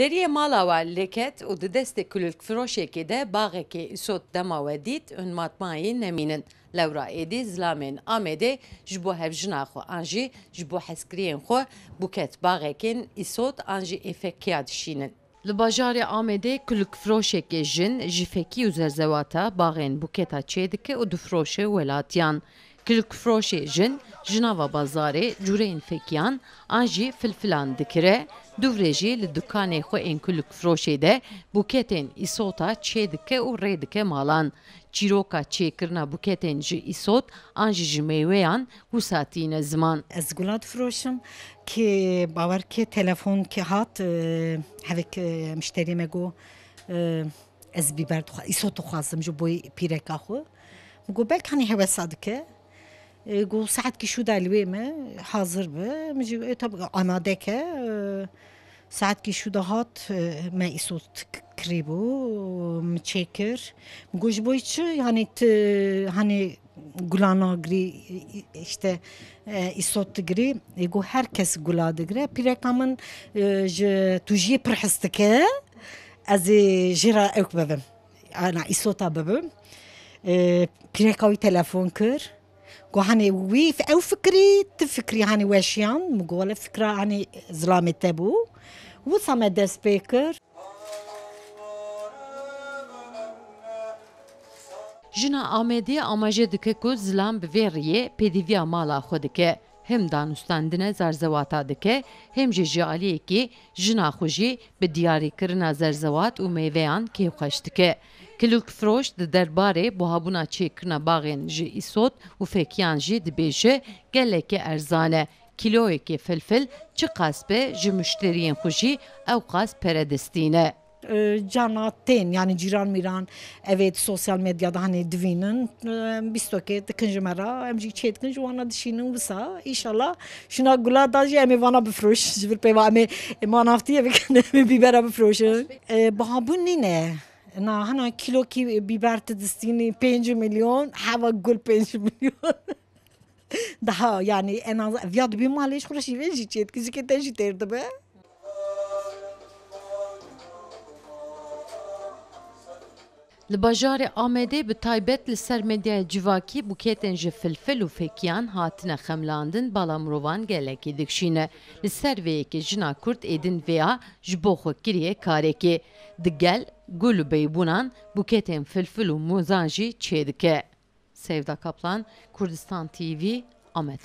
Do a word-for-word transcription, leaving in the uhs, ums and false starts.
Deriyê mala we lêket û di destê kulilkfiroşekê de baxekê îsot dema we dît, hûn matmayî nemînin. Lewra êdî zilamên Amedê ji bo hevjina xwe an jî ji bo hezkiriyên xwe buket baxekên îsot an jî êfekiya dişînin. Li bajarê Amedê kulilkfiroşekê jin ji fekî û zerzewata baxên buketa çêdike û difiroşe welatiyan. Kulilkfiroşê jin ji nava bazarê cûreyên fekiyan an jî filfilan dikire, dûvre jî li dukanê xwe ên kulilkfiroşê de buketên îsota çêdike û rê dike malan. Çîroka çêkirina buketên ji îsot an jî ji mêweyan wisa tîne ziman. Ez gula difiroşim, kê bawer kê telefon kê hat, e, hevek, e, mişterî me got, e, ez bîber dixwa-, îsot dixwazim ji bo pîreka xwe. Min got belk hanî hewesa dike. E, got saetkî şû de li wê me hazir be. Min jî, e, tab-, amade ke. E, saetkî şû de hat, e, me îsot k-, kirî bû, min çêkir. Min got ji bo çi, yanî tu, hanî gula nagirî, îşte, e, îsot digirî. Ê got her kes gula digire. Pîreka min, e, ji tûjiyê pir hez dike. Ez ê jê re ewk bibim. Ana îsota bibim. E, pîreka wî telefon kir. Got, "Hanê wî f-, ew fikirî, tu fikirî hanê weşiyan?" Min got, "Wele fikra hanê zilamê te bû." Wisa me dest pê kir. Jina Amedê amaje dike ku zilam bi vê riyê pêdiviya mala xwe dike. Hem danûstandine zerzewata dike, hem jî ji aliyekî jina xwe jî bi diyarîkirina zerzewat û mêveyan kêfxweş dike. Kilûlkfiroş di derbarê buhabûna çêkirina baxên ji îsot û fekiyan jî dibêje, gelekî erzan e. Kîloyekê filfil çiqas be, ji muşteriyên xwe jî ewqas pere distîne. E, carna tên, yanî cîran mîran, ev ê di sosyal medyada hanê divînin, e, bîstokê dikin ji me re, em jî çê dikin, ji wana dişînin wisa. Înşallah şuna gula da jî em ê vana bifroş. Ji vir pêva em ê, e, manaftiyê bikin, em ê bîbera bifroşin. E, bihabûn nîne. Na, hana kîlokî bîber tu distînî pênc milyon, heva gul pênc milyon. Daha, yanî, en az, viya dibî malê ji xwe re şîvê jî çê dikî, jikê te jî têr dibe. Li bajarê Amedê bi taybet li ser medyaya civakî buketên ji filfil û fekiyan hatine xemlandin, bala mirovan gelekî dikşîne. Li ser vê yekê jina Kurd êdin vêya ji bo xwe kiriye karekê. Di gel gul û beybûnan buketên filfil û mozan jî çêdike. Sevda Kaplan, Kurdistan T V, Amed.